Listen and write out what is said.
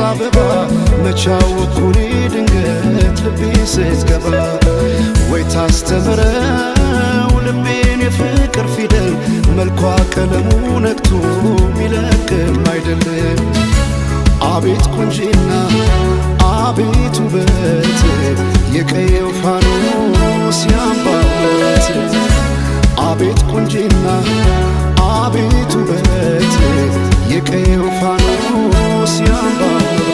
አበባ መቻወኩኔ ድንገት ልቤ ስትገባ ወይ ታስተምረው ልቤን የፍቅር ፊደል መልኳ ቀለሙ ነክቶ ሚለቅም አይደለም። አቤት ቁንጂና አቤት ውበት የቀየው ፋኖስ ያምባበት አቤት ቁንጂና አቤት ውበት የቀየው ፋኖስ ያምባበት።